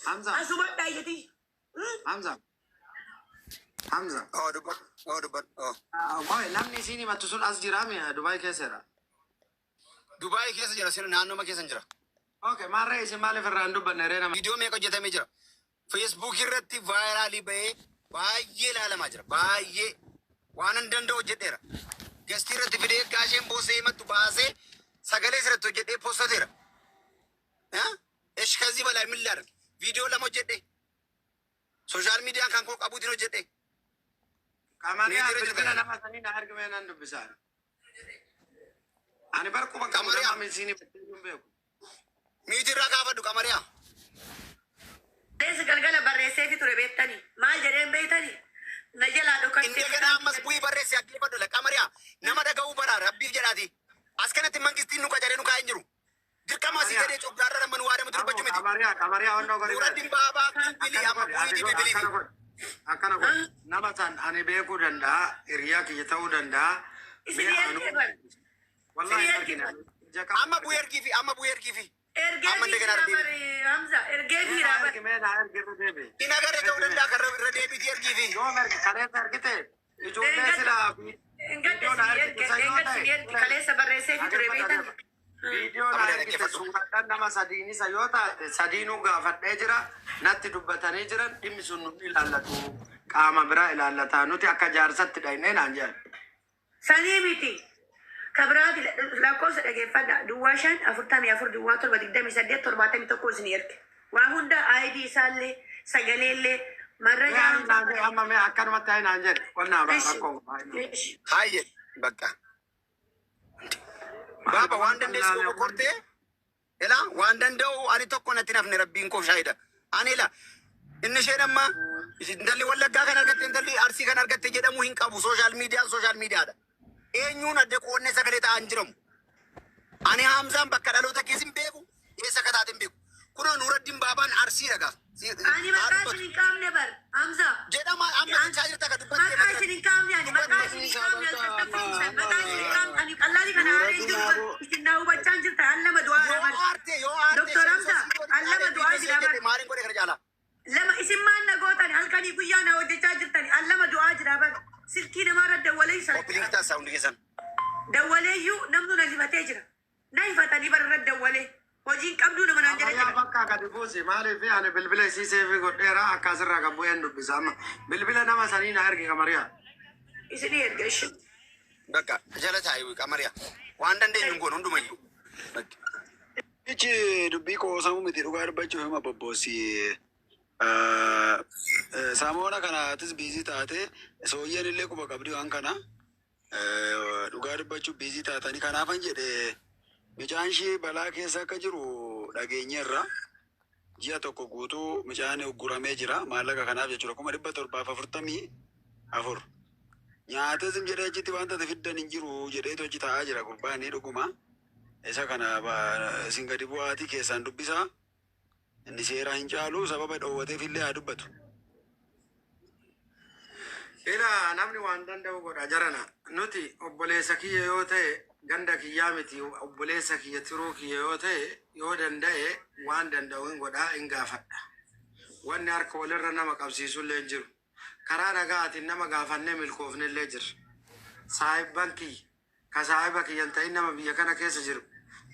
Hamza. Asuma dhaayyatii. Hamza. Hamza. Oo dubbadhu. Oo dubbadhu. Oo. Qoy, namni isiin himattu sun as jira mi Dubaay keessa jira? Dubaay keessa jira, sirri naannooma keessa hin jira. Okay, maarree isin maaliif irraa hin dubbanne ree nama? Viidiyoo meeqa hojjetamee jira. Facebook irratti vaayiraalii bahee baay'ee ilaalamaa jira. Baay'ee waan hin danda'u hojjedheera. Gastii irratti fidee gaasheen boosee himattu baasee sagalee irratti hojjedhee postateera. Esh ከዚህ በላይ ምን ላድርግ? Viidiyoo lama hojjedhe. Social miidiyaan kan koo qabuutiin hojjedhe. Qamariyaa, Meetiira bilbila jirta. Nama sanii na argime nan dubbisaan. Ani bar quba qabu. Qamariyaa. Nama isiin himattee hin beeku. Miitii irraa gaafadhu, Qamariyaa. Leessa galgala barreesseefi ture beektanii. Maal jedheen beektanii? Na jalaa dhokattee. እንደገና ammas bu'ii barreesse dhaggeeffadhu la Qamariyaa, nama dhaga'uu bara rabbiif jedhaati. As kanatti mangistiin nu qacaree nu kaa'ee hin jiru. Dirqama asii gadee coggaarra nama nu waadamu dubbachuu miti. Qamariyaa, Qamariyaa, onnoo godhi. Nuuraddiin Baabaa bilbilii amma bu'iitii bilbilii. Akkana godhi. Akkana godhi. Nama san ani beekuu danda'a. Hiriyaa kiyya ta'uu danda'a. Isin ergee bar. Wallahi Isin hin argine. ergee. Ija qaba. Amma bu'ii ergii fi amma bu'ii ergii fi. Ergee Amma እንደገና fiiraa argee. bari Hamza. Ergee Mee fiiraa na bari. ergi, mee na ergi, irra deebi. In agarre ta'uu danda'a kan irra deebiitii ergii fi. Yoo ergi, kaleessa ergite, ijoollee silaa Engadde viidiyoo na si ergite erge. san yoo Engadde si erge. ta'e Kaleessa barreesseefi ture beektanii. Viidiyoo na Amma ergite dhaggeeffadhu. Suuradhaan nama sadiin isa yoo taate, sadiinuu gaafadhee jira, natti dubbatanii jiran. Dhimmi sun nu ilaallatu, qaama biraa ilaallataa, nuti akka jaarsatti dhaynee naan jedhan. Sanii miti. Kabiraati lakkoofsa dhageeffadha. 0544 07 28 71 isin erge. Waa hunda ID isaallee sagaleellee Mee marrajaa. ayi naan jedhe, amma mee akkanumatti ayi naan jedhe, qonnaa baa rakkoon. Ishi. Haayye bakka. Baaba, waan dandeessu qofa kortee ilaa waan danda'u ani tokko natti nafne, rabbiin koo shaahida. Ani ila inni isheen amma intalli Wallaggaa kan argatte, intalli Arsii kan argatte jedhamu hin qabu. Social miidiyaan social miidiyaadha. Eenyuun adda qoonnee sagalee ta'aa hin jiramu. Ani Hamzaan bakka dhaloota keessa hin beeku, eessa akka taate hin beeku. Kunoo Nuuraddiin Baabaan Arsii dhagaa. Ani maqaa isin hin qaamne bar. Hamza. Jedhama amma jechaa jirta ka dubbattee. Maqaa isin hin qaamne, ani maqaa isin hin qaamne, al maqaa isin hin qaamne, ani qallaalii kana haaree hin jiru bar. Isin naa hubachaa hin jirta, al lama du'aa Yoo bar. aarte, yoo aarte. Doktor Hamza, al lama du'aa jira bar. Maaliin godhe kana caalaa? Lama isin maal na gootan, halkanii guyyaa na hojjechaa jirtani, al lama du'aa jira bar. Silkii namaarra dawwalee Copy link taasisaa hundi keessan. Dawwaleeyyuu namnu na hifatee jira. Na hifatanii bara irra dawwalee. Hojiin qabduu nama naan jedhe Ammayyaa jira. Bakka gadi buusi, maaliif ani bilbila isii save godheera, akka asirraa kan bu'een dubbisa. Amma bilbila nama sanii na ergi, Qamariyaa. Isinii erga ishi. Bakka jala taa'i, Qamariyaa. Waan dandeenyu hin goonu hundumayyuu. Bakka. Ichi dubbii qoosamu miti, dhugaa dubbachuuf hima bobboossi. Samoona kanaatis busy taate, sooyyeen illee quba qabdi waan kana. Dhugaa dubbachuuf busy taatanii kanaafan jedhe, mucaan ishii balaa keessa akka jiru dhageenyeerra. Ji'a tokko guutuu mucaan ugguramee jira maallaqa kanaaf jechuudha, 744,000. Nyaatee sim jedhee achitti waan taate fiddan hin jiru jedheetu achi taa'aa jira gurbaanii dhuguma. Isa kana isin gadi bu'aatii keessaan dubbisaa. Inni seeraa hin caalu, sababa dhoowwateef illee haa dubbatu. Ila namni waan danda'u godha jarana. Nuti obboleessa kiyya yoo ta'e, ganda kiyyaa miti, obboleessa kiyya, tiruu kiyya yoo ta'e, yoo danda'e waan danda'u hin godhaa, hin gaafadha. Wanni harka walirra nama qabsiisullee hin jiru. Karaa nagaatiin nama gaafannee milkoofnellee jirra. Saahibban kiyya ka saahiba kiyya hin ta'in, nama biyya kana keessa jiru,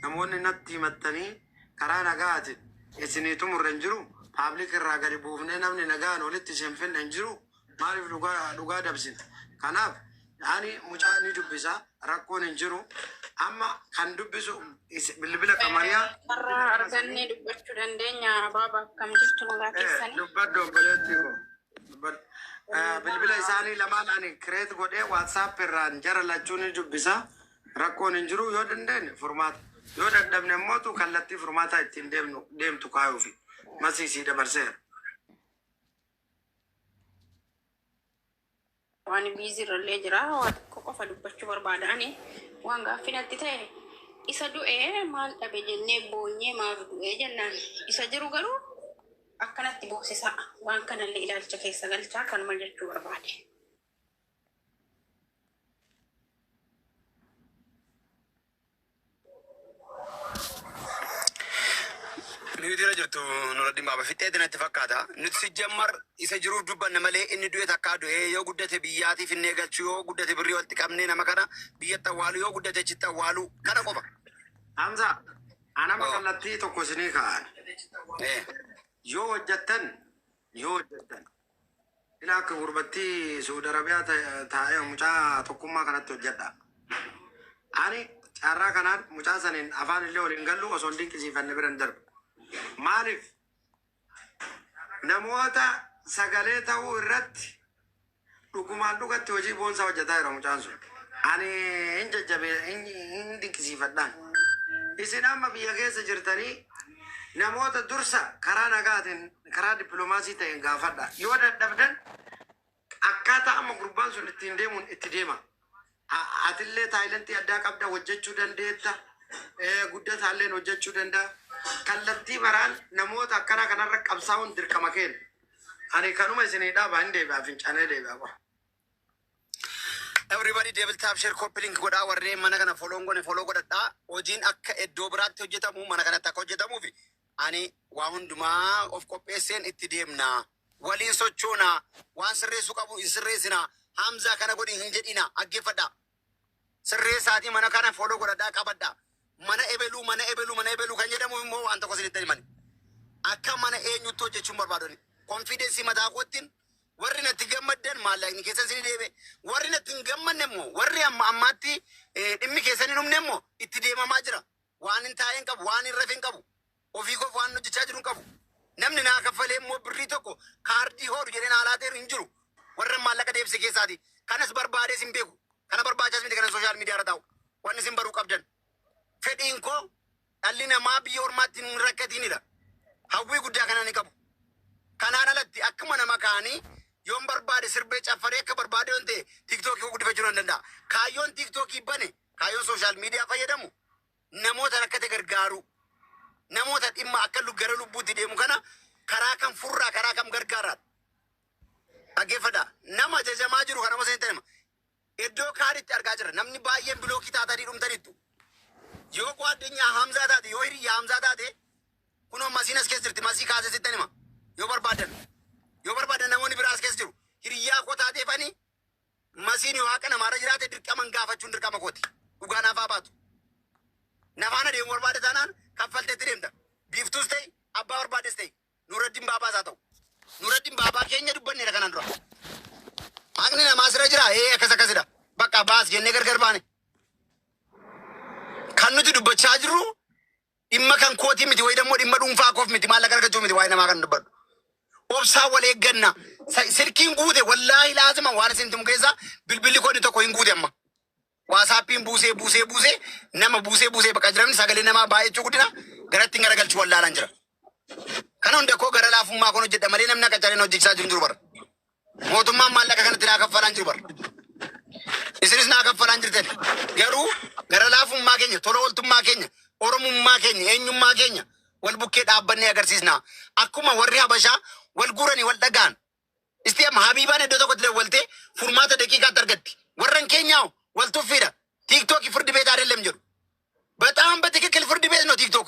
namoonni natti himattanii karaa nagaatiin isinii xumurre hin jiru. Public irraa gadi buufnee namni nagaan walitti isin finne hin jiru. Maaliif dhugaa dhugaa dabsina? Kanaaf ani mucaa ni dubbisa, rakkoon hin jiru. Amma kan dubbisu bilbila Qamariyaa. Carraa argannee dubbachuu dandeenya. Baaba, akkam jirtu, nagaa keessanii? Dubbadhu, obboleettii koo. Dubbadhu. Bilbila isaanii lamaan ani create godhee WhatsApp irraan jara lachuu ni dubbisa. Rakkoon hin jiru, yoo dandeenye furmaata. Yoo dadhabne immoo kallattii furmaataa ittiin deemnu deemtu kaayuufi. Masiisii dabarseera. Waan busy irrallee jira. Waa tokko qofa dubbachuu barbaada. Ani waan gaaffii natti ta'e, isa du'ee maal dhabe jennee boonyee maaf du'ee jennaan, isa jiru garuu akkanatti boosisa. Waan kanallee ilaalcha keessa galchaa, kanuma jechuu barbaade. Miyuutirra jirtu Nuraddiin Baaba fixeeti natti fakkaata. Nuti si jammar isa jiruuf dubbanna malee inni du'e takkaa du'e yoo guddate biyyaatiif inni eegalchuu yoo guddate birrii walitti qabnee nama kana biyyatti awwaalu yoo guddate achitti awwaalu kana qofa. Hamza, anama kallattii tokko isinii kaa'an. Yoo hojjettan, yoo hojjettan. Ila akka gurbattii Saudi Arabiyaa taa'ee mucaa tokkummaa kanatti hojjedha. Ani carraa kanaan mucaa saniin afaan illee waliin gallu osoo hin dinqisiifanne bira hin darbu. Maaliif namoota sagalee ta'uu irratti dhugumaan dhugatti hojii boonsaa hojjetaa jira mucaan sun. Ani hin jajjabe hin dinqisiifadhaan. Isin amma biyya keessa jirtanii namoota dursa karaa nagaatiin karaa dippiloomaasii ta'een gaafadha. Yoo dadhabdan akkaataa amma gurbaan sun ittiin deemuun itti deema. Atillee taayilantii addaa qabda hojjechuu dandeetta. Guddataalleen hojjechuu danda'a. Kallattii baraan namoota akkanaa kanarra qabsaa'uun dirqama keenya. Ani kanuma isinii dhaaba hin deebi'a fincaanee deebi'a qofa. Everybody double tap share copy link godhaa warreen mana kana follow goone follow godhadhaa. Hojiin akka iddoo biraatti hojjetamu mana kanatti akka hojjetamuuf ani waa hundumaa of qopheesseen itti deemna. Waliin sochoona. Waan sirreessuu qabu hin sirreessina. Hamzaa kana godhi hin jedhina. Dhaggeeffadhaa. Sirreessaatii mana kana follow godhadhaa qabadhaa. Mana ebeluu mana ebeluu mana ebeluu kan jedhamu immoo waan tokko isinitti himani. Akka mana eenyutti hojjechuun barbaadoni. Confidence mataa kootiin warri natti gammaddan maallaqni keessan isinii deebe. Warri natti hin gammanne immoo warri amma ammaatti dhimmi keessan hin dhumne immoo itti deemamaa jira. Waan hin taa'e hin qabu, waan hin rafe hin qabu. Ofii koof waan hojjechaa jiru hin qabu. Namni naa kaffalee immoo birrii tokko kaardii hoodhu jedhee naa laateeru hin jiru. Warra maallaqa deebise keessaati. Kanas barbaadees hin beeku. Kana barbaachaas miti kana social media irra taa'u. Wanni isin baruu qabdan. Fedhiin koo dhalli namaa biyya ormaatti hin rakkatinidha. Hawwii guddaa kana ni qabu. Kanaan alatti akkuma nama kaanii yoon barbaade sirbee caffaree akka barbaade yoon ta'e tiiktookii guddifachuu nan danda'a. Kaayyoon tiiktookii bane kaayyoon social media fayyadamu namoota rakkate gargaaru. Namoota dhimma akka gara lubbuutti deemu kana karaa kam furraa karaa kam gargaaraa. Dhaggeeffadha. Nama ajajamaa jiru kana masa hin iddoo kaaritti argaa jira. Namni baay'een block taatanii dhumtaniittu. Yoo ጓደኛ Hamzaa taate yoo hiriyyaa Hamzaa taate kunoo masiin as keessa jirti masii kaasee sittan hima. Yoo barbaadan yoo barbaadan namoonni biraa as keessa jiru. Hiriyyaa koo taateefani masiin yoo haqa namaarra jiraate dirqaman gaafachuun dirqama kooti. Dhugaa naaf haa baatu. Nafaana deemu barbaade taanaan kaffalteetti deemta. Biiftuus ta'e abbaa barbaades ta'e Nuraddiin Baabaas haa ta'u. Nuraddiin Baabaa keenya dubbanneera kanaan dura. Haqni namaa sirra jira ee akkas akkasidha. Bakka baas jennee gargar baane. Kan nuti dubbachaa jirru dhimma kan kootii miti wayi dammoo dhimma dhuunfaa koof miti maallaqa argachuu miti waa'ee namaa kan dubbadhu. Obsaa wal eegganna. Silkiin guute wallaahi laazima waan isin timu keessaa bilbilli koo inni tokko hin guute amma. Waasaappiin buusee buusee buusee nama buusee buusee bakka jiramni sagalee namaa baay'achuu guddina garatti hin garagalchuu wallaalaan jira. Kana hunda koo gara laafummaa koon hojjedha malee namni akka careen hojjechaa jiru hin jiru bara. Mootummaan maallaqa kanatti naa kaffalaan jiru bara. Isinis naa kaffalaan jirtan. Garuu gara laafummaa keenya, tola ooltummaa keenya, oromummaa keenya, eenyummaa keenya wal bukkee dhaabbannee agarsiisna. Akkuma warri Habashaa wal guuranii wal dhagaan. Isti amma Habiibaan iddoo tokkotti dawwaltee furmaata daqiiqaatti argatti. Warran keenyaa wal tuffiidha. TikTok ፍርድ ቤት አይደለም jedhu. በጣም በትክክል ፍርድ ቤት ነው ቲክቶክ።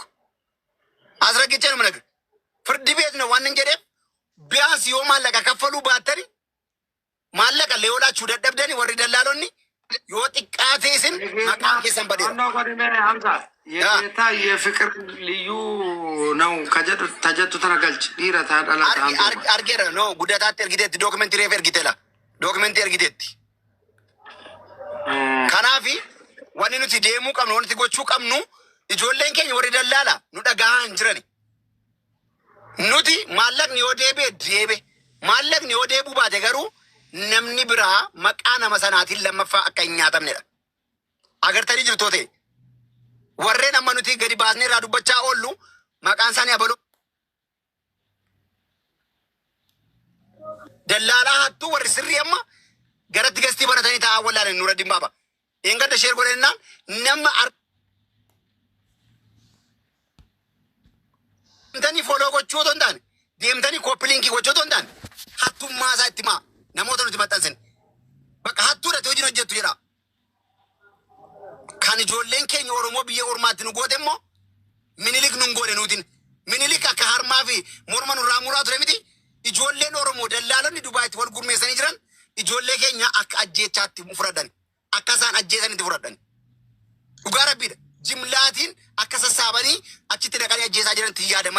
አስረግጬ ነው የምነግርህ። ፍርድ ቤት ነው waan jedheef ቢያንስ yoo maallaqa kaffaluu baattani maallaqa leeyoodhaachuu dadhabdani warri dallaalonni yoo xiqqaate isin maqaan keessan badeera. ዋናው godhime Hamza የጌታ የፍቅር ልዩ ነው ከጀዱ ተጀቱ ተነገልች dhiira taa dhala ta'an Argeera no guddataatti ergiteetti dookumentii reef ergiteela dookumentii ergiteetti. Kanaafi wanni nuti deemuu qabnu wanti gochuu qabnu ijoolleen keenya warri dallaala nu dhagahaa hin jirani. Nuti maallaqni yoo deebi'e deebe maallaqni yoo deebuu baate garuu namni biraa maqaa nama sanaatiin lammaffaa akka hin nyaatamnedha. Agartanii jirtoo ta'e warreen amma nuti gadi baasnee irraa dubbachaa oollu maqaan isaanii abaluu dallaalaa hattuu warri sirrii amma garatti gastii banatanii taa'aa wallaalan Nuraddiin Baaba. Eeggadda share godhannaan nama deemtanii follow gochuu otoo hin taane deemtanii copy link gochuu otoo hin taane hattummaa isaa itti himaa namoota nuti maxxansine. Bakka hattuudha hojiin hojjettu jedha. Kan ijoolleen keenya Oromoo biyya ormaatti nu goote immoo Minilik nun goone nuutin. Minilik Dallaalonni Dubaayitti wal gurmeessanii jiran ijoollee keenya akka ajjeechaatti fudhatan. Akka isaan ajjeesanitti fudhatan. Dhugaa rabbiidha. Jimlaatiin akka sassaabanii achitti dhaqanii ajjeesaa jiranitti yaadama.